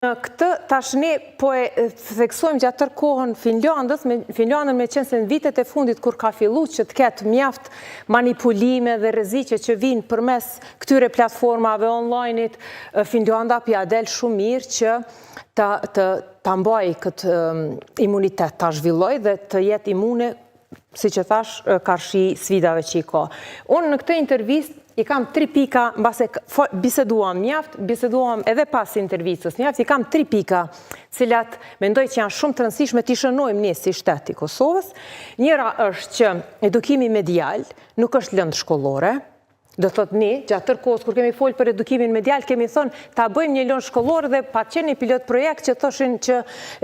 Në këtë tash ne po e theksojmë gjatë tërë kohën Finlandës, me Finlandën meqenëse në vitet e fundit kur ka fillu që të ketë mjaft manipulime dhe rreziqe që vijnë përmes këtyre platformave online-it, Finlanda po ia del shumë mirë që ta të ta mbajë këtë imunitet, ta zhvillojë dhe të jetë imune siç e thash, karshi sfidave që i ka. Unë në këtë intervistë i kam tri pika, mbase biseduam mjaft, biseduam edhe pas intervistës mjaft, i kam tri pika, cilat mendoj që janë shumë të rëndësishme t'i shënojmë ne si shtet i Kosovës. Njëra është që edukimi medial nuk është lëndë shkollore, Do të thotë ne, gjatë tërë kohës kur kemi folë për edukimin medial, kemi thënë ta bëjmë një lëndë shkollore dhe pat qenë një pilot projekt që thoshin që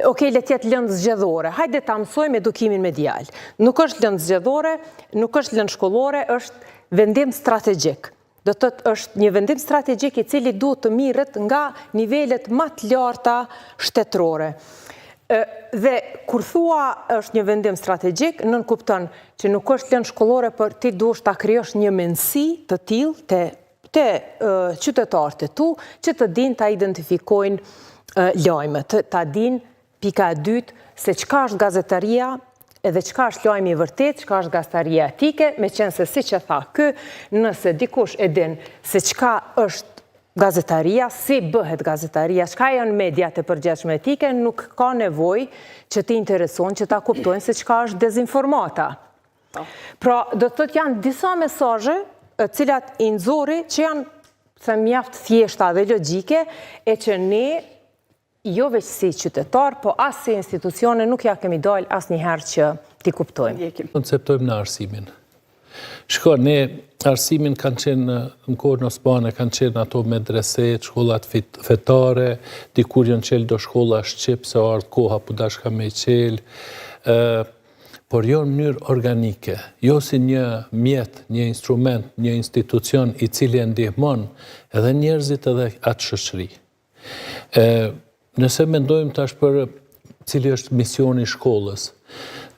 ok, le të jetë lëndë zgjedhore. Hajde ta mësojmë edukimin medial. Nuk është lëndë zgjedhore, nuk është lëndë shkollore, është vendim strategjik. Do të thotë është një vendim strategjik i cili duhet të mirret nga nivelet më të larta shtetërore. Dhe kur thua është një vendim strategjik, nënkupton që nuk është lëndë shkollore, por ti duhesh ta krijosh një mendësi të tillë te te qytetarët e tu, që të dinë ta identifikojnë lajmet, ta dinë pika e dytë se çka është gazetaria edhe çka është lajmi i vërtetë, çka është gazetaria etike, meqenëse siç e tha ky, nëse dikush e din se çka është Gazetaria, si bëhet gazetaria, çka janë mediat e përgjegjshme etike, nuk ka nevojë që të interesohen, që ta kuptojnë se çka është dezinformata. Po. Pra, do të thotë janë disa mesazhe, të cilat i nxori që janë them mjaft thjeshta dhe logjike, e që ne jo veç si qytetar, po as si institucione nuk ja kemi dalë asnjëherë që t'i kuptojmë. Konceptojmë në arsimin. Shiko, ne arsimin kanë qenë në kohën osmane, kanë qenë ato medreset, shkollat fetare, dikur janë çelë do shkolla shqip, se ardhë koha po dashka me çelë, por jo në mënyrë organike, jo si një mjet, një instrument, një institucion i cili e ndihmon edhe njerëzit edhe atë shoqëri. E, nëse mendojmë tash për cili është misioni i shkollës,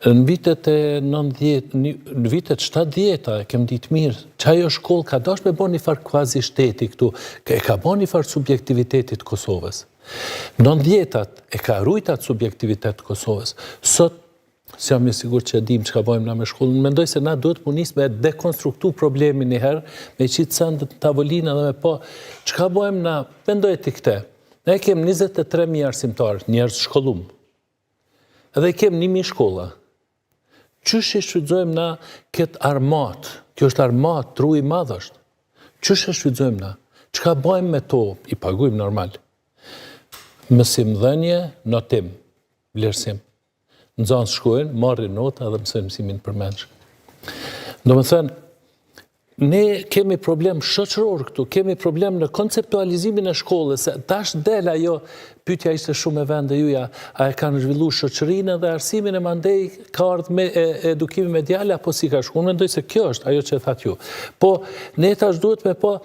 në vitet e 90, në vitet 70-ta, e kem ditë mirë, që ajo shkollë ka dash me bo një farë kvazi shteti këtu, e ka bo një farë subjektivitetit të Kosovës. 90-tat e ka rujt atë subjektivitet të Kosovës. Sot S'jam i sigurt që e dimë çka bëjmë na me shkollën. Mendoj se na duhet m'u nis me dekonstruktu problemin një herë, me qitë sendet në tavolinë dhe me pa çka bëjmë na, mendoje ti këte. Ne kem 23.000 arsimtarë, njerëz shkollum. Edhe i kem 1.000 shkolla. Qysh e shfrytëzojmë na këtë armatë? Kjo është armatë, tru i madh është. Qysh e shfrytëzojmë na? Çka bëjmë me to? I pagujmë normal. Mësimdhënie, notim, vlerësim. Nxënës shkojnë, marrin nota dhe mësojnë mësimin përmendsh. Domethënë, ne kemi problem shoqëror këtu, kemi problem në konceptualizimin e shkollës, se tash del ajo, pyetja ishte shumë e vend e juja, a e kanë zhvillu shoqërinë dhe arsimin e mandej ka ardhë me e, edukimi medial, apo si ka shku? Unë mendoj se kjo është ajo që e thatë ju. Po, ne tash duhet me pa,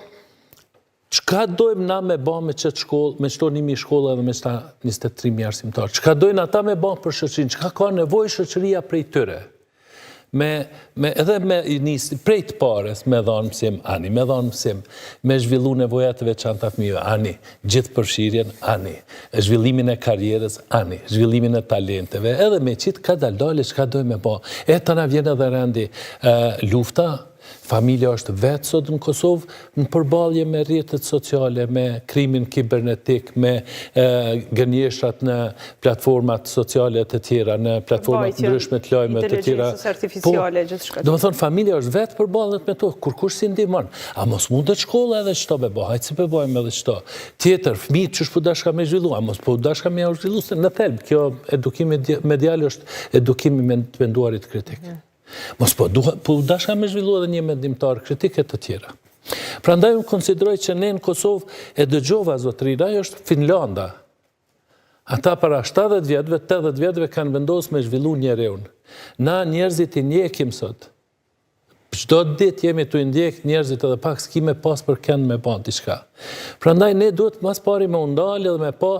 Çka dojmë na me ba me qëtë shkollë, me qëto 1.000 shkolla dhe me qëta 23.000 arsimtarë? Çka dojnë ata me ba për shoqërinë? Çka ka nevojë shoqëria prej tyre? Me, me, edhe me nis, prej të parës me dhanë mësim, ani, me dhanë mësim, me zhvillu nevojat e veçanta fëmijëve, ani, gjithëpërfshirjen, ani, zhvillimin e karrierës, ani, zhvillimin e talenteve, edhe me qitë kadal dale çka dojmë me ba. E të na vjen edhe rendi, e, lufta, Familja është vetë sot në Kosovë në përballje me rrjetet sociale, me krimin kibernetik, me gënjeshtrat në platformat sociale të tjera, në platformat ndryshme të lajmeve të tjera. Po, domethënë, familja është vetë përballet me to, kurkush s'i ndihmon. A mos mundet shkolla edhe qëto me bo, hajtë si po bojmë edhe qëto. Tjetër, fëmijët qysh po dashka me zhvillu, a mos po dashka me jau zhvillu, se në thelb, kjo edukimi medial është edukimi me të menduarit kritik. Mhm. Mos po, duha, po dashka me zhvillu edhe një mendimtar kritik e të tjera. Prandaj unë konsideroj që ne në Kosovë e dëgjova zotërinë, ajo është Finlanda. Ata para 70 vjetëve, 80 vjetëve kanë vendosur me zhvillu njeriun. Na njerëzit i ndjekim sot. Çdo ditë jemi tu i ndjek njerëzit edhe pak s'ki me pas për kënd me ba diçka. Prandaj ne duhet mas pari me u ndalë edhe me pa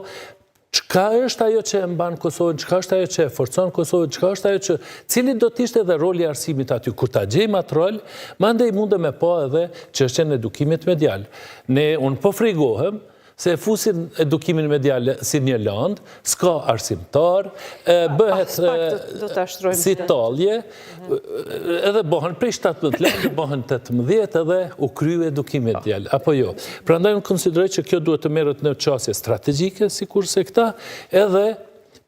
Çka është ajo që e mban Kosovën, çka është ajo që e forcon Kosovën, çka është ajo që cili do të ishte edhe roli i arsimit aty, kur ta gjejmë atë rol, mandej mundem me pa edhe çështjen e edukimit medial. Ne unë po frigohem Se e fusin edukimin medial si një landë, s'ka arsimtar, bëhet si tallje, edhe bëhen prej 17 landë, bëhen 18 edhe u kry edukimi medial, apo jo. Prandaj unë konsideroj që kjo duhet të merret në qasje strategjike, sikurse këta, edhe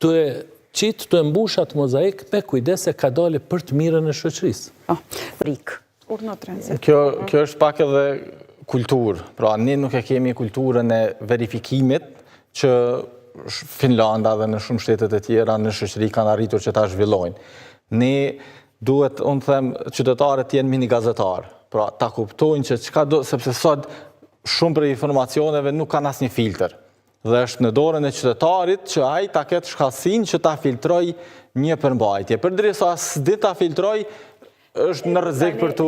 të e qitë, të e mbush atë mozaik me kujdes e kadale për të mirën e shoqërisë. Po, frikë. Urdhno Trenzi. Kjo, kjo është pak edhe kulturë. Pra, ne nuk e kemi kulturën e verifikimit që Finlanda dhe në shumë shtetet e tjera në shoqëri kanë arritur që ta zhvillojnë. Ne duhet, unë them, qytetarët të jenë mini gazetarë. Pra, ta kuptojnë që çka do, sepse sot shumë prej informacioneve nuk kanë asnjë filtër. Dhe është në dorën e qytetarit që ai ta ketë shkathtësinë që ta filtrojë një përmbajtje. Përderisa s'di ta filtrojë, është në rrezik për t'u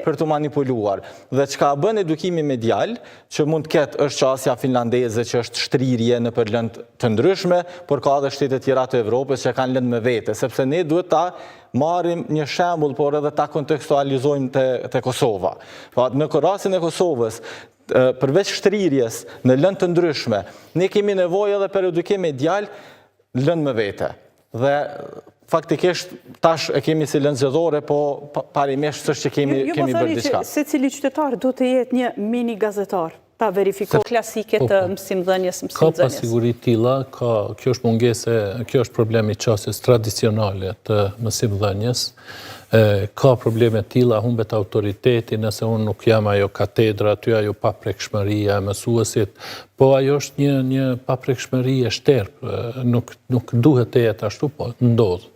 për t'u manipuluar. Dhe çka bën edukimi medial, që mund të ketë është qasja finlandeze që është shtrirje nëpër lëndë të ndryshme, por ka edhe shtete tjera të Evropës që kanë lëndë me vete, sepse ne duhet ta marrim një shembull, por edhe ta kontekstualizojmë te te Kosova. Pra, në rastin e Kosovës, përveç shtrirjes në lëndë të ndryshme, ne kemi nevojë edhe për edukim medial lëndë më vete. Dhe faktikisht tash e kemi si lëndë zgjedhore, po parimisht s'është që kemi ju, ju kemi bërë diçka. Ju secili qytetar duhet të jetë një mini gazetar, ta verifikojë klasike të po, po. mësimdhënies, mësimdhënies. Ka pasiguri të tilla, ka kjo është mungesë, kjo është problemi i qasjes tradicionale të mësimdhënies. Ka probleme të tilla, humbet autoriteti, nëse unë nuk jam ajo katedra aty, ajo paprekshmëria e mësuesit, po ajo është një një paprekshmëri e shterpë, nuk nuk duhet të jetë ashtu, po ndodh.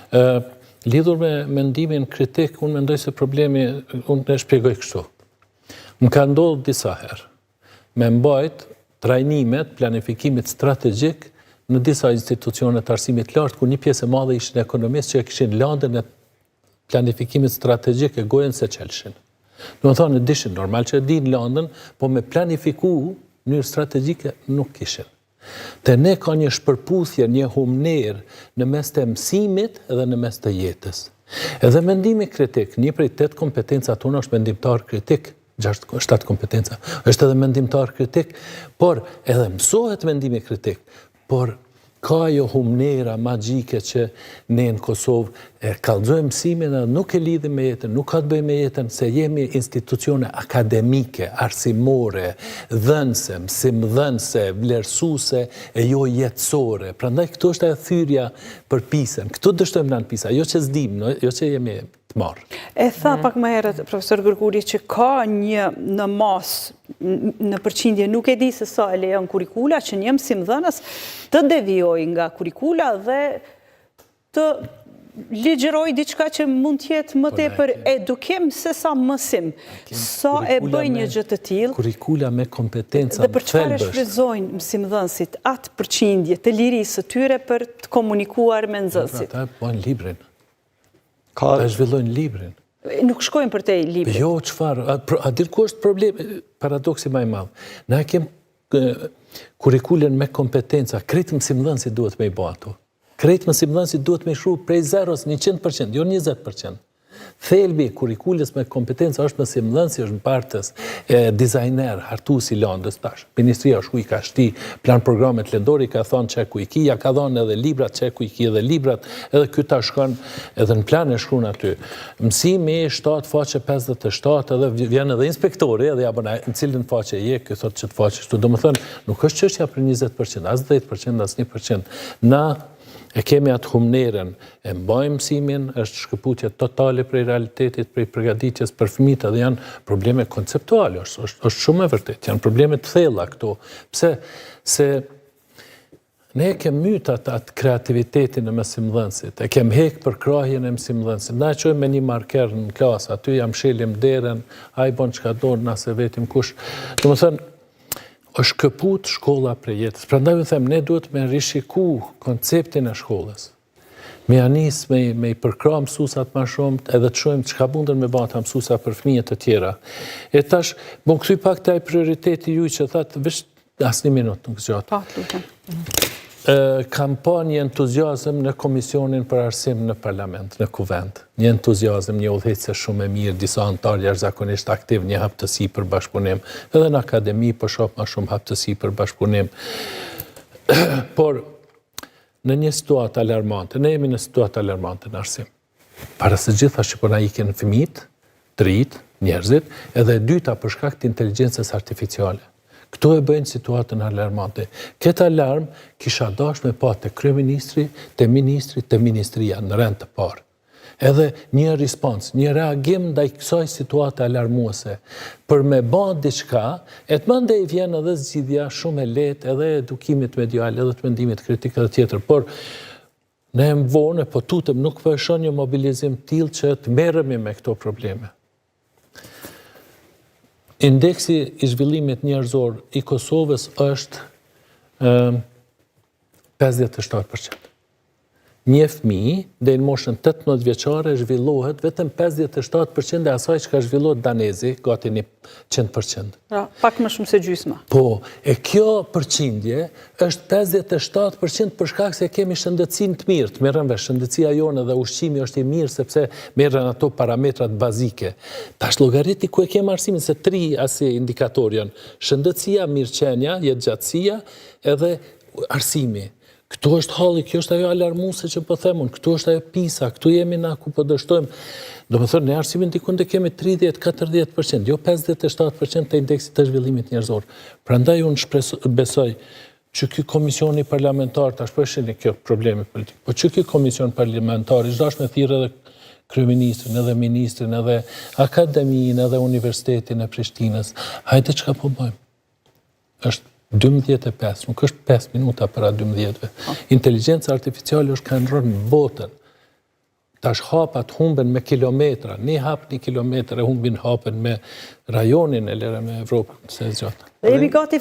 Ë lidhur me mendimin kritik, unë mendoj se problemi, unë e shpjegoj kështu. Më ka ndodhur disa herë. me mbajt trajnime të planifikimit strategjik në disa institucione të arsimit të lartë, ku një pjesë e madhe ishin ekonomistë që e kishin landën e planifikimit strategjik e gojën s'e çelshin. Domethonë, e dishin, normal që e dinë landën, po me planifiku në mënyrë strategjike nuk kishin. Te ne ka një shpërputhje, një humnerë në mes të mësimit dhe në mes të jetës. Edhe mendimi kritik, një prej tetë kompetencat tona është mendimtar kritik, gjashtë, shtatë kompetenca, është edhe mendimtar kritik, por edhe mësohet mendimi kritik, por ka ajo humnera magjike që ne në Kosovë e kallxojmë mësimin edhe nuk e lidhim me jetën, nuk ka të bëjë me jetën se jemi institucione akademike, arsimore, dhënëse, mësimdhënëse, vlerësuese e jo jetësore. Prandaj këtu është ajo thyrja për PISA-n. Këtu dështojmë na në PISA, jo që s'dimë, jo që jemi të marrë. E tha pak më herët profesor Gërguri që ka një në masë në përqindje nuk e di se sa e lejon kurikula që një mësimdhënës të devijojë nga kurikula dhe të ligjërojë diçka që mund të jetë më po, tepër edukim se sa mësim. Sa e bëjnë një gjë të tillë? Kurikula me kompetenca Dhe për çfarë e shfrytëzojnë mësimdhënësit atë përqindje të lirisë së tyre për të komunikuar me nxënësit? Ata bëjnë librin. Ka... Ta zhvillojnë librin. Nuk shkojnë përtej librit. Jo, çfarë? A, a din ku është problemi? Paradoksi ma i madh. Na e kem kurikulën me kompetenca, krejt mësimdhënësit duhet me i bo ato. Krejt mësimdhënësit duhet me i shkru prej zeros 100%, jo 20%. Thelbi i kurikulës me kompetenca është mësimdhënësi, është bartës, e, dizajner, hartues i landës tash. Ministria është ku i ka shti plan programet lëndore, i ka thonë qe ku i ki, ja ka dhonë edhe librat, qe ku i ki edhe librat, edhe ky ta shkon edhe në plan e shkruan aty. Mësimi 7 faqe 57 edhe vjen edhe inspektori edhe ja bën në cilën faqe je, ky thotë qët faqe kështu. Domethënë, nuk është çështja për 20%, as 10%, as 1%. Na e kemi atë humnerën, e mbajmë mësimin, është shkëputje totale prej realitetit, prej përgatitjes për fëmijët edhe janë probleme konceptuale, është, është, është shumë e vërtetë, janë probleme të thella këto. Pse? Se Ne e kem myt atë, atë kreativitetin e mësimdhënësit, e kem hek përkrahjen e mësimdhënësit. Na e çojmë me një marker në klasë, aty ja mshelim derën, ai bon çka do, na s'e vetim kush. Domethënë, është këput shkolla prej jetës. Prandaj unë them, ne duhet me rishiku konceptin e shkollës. Me ja nis me, me i përkrah mësusat ma shumë, edhe të shohim çka munden me ba ata mësusa për fëmijët e tjera. E tash, m'u kthy pak te ai prioriteti juj që thatë, veç asnjë minut nuk zgjat. Po, lutem. Kam pa një entuziazëm në Komisionin për Arsim në Parlament, në Kuvend. Një entuziazëm, një udhëheqëse shumë e mirë, disa anëtarë jashtëzakonisht aktiv, një haptësi për bashkëpunim. Edhe në akademi po shoh ma shumë haptësi për bashkëpunim. Por, në një situatë alarmante, ne jemi në situatë alarmante në arsim. Para së gjithash që po na ikin fëmijët, të rijtë, njerëzit, edhe e dyta për shkak të inteligjencës artificiale. Këto e bëjnë situatën alarmante. Këtë alarm kisha dashtë me pa te kryeministri, te ministri, te ministria në rend të parë. Edhe një respons, një reagim ndaj kësaj situate alarmuese, për me ba diçka, e të mandej vjen edhe zgjidhja shumë e lehtë edhe e edukimit medial, edhe të mendimit kritik edhe tjetër. Por, Ne më vonë, po tutem, nuk po e shoh një mobilizim të tillë që të merremi me këto probleme. Indeksi i zhvillimit njerëzor i Kosovës është 57%. Një fëmijë deri në moshën 18 vjeçare zhvillohet vetëm 57% e asaj çka zhvillohet danezi, gati 100%. Pra, pak më shumë se gjysma. Po, e kjo përqindje është 57% për shkak se kemi shëndetësinë të mirë, të merren vesh, shëndetësia jonë dhe ushqimi është i mirë sepse merren ato parametrat bazike. Tash llogariti ku e kemi arsimin se tri asi indikatorë janë, shëndetësia, mirëqenia, jetëgjatësia edhe arsimi. Këtu është halli, kjo është ajo alarmuese që po them unë, këtu është ajo pisa, këtu jemi na ku po dështojmë. Domethënë, ne arsimin dikund e kemi 30-40%, jo 57% të indeksit të zhvillimit njerëzor. Prandaj unë shpres, besoj që ky komisioni parlamentar, tash po e shihni kjo problemi politik, po që ky komision parlamentar, ish dashtë me thirrë edhe kryeministrin, edhe ministrin, edhe akademinë, edhe universitetin e Prishtinës. Hajde çka po bëjmë? është 12 e 5, nuk është 5 minuta para 12-ve. Po. Inteligjenca artificiale është ka ndërru botën. Tash hapat humben me kilometra, një hap një kilometër e humbin hapën me rajonin e lere me Evropën, se e zgjatë. Dhe jemi gati.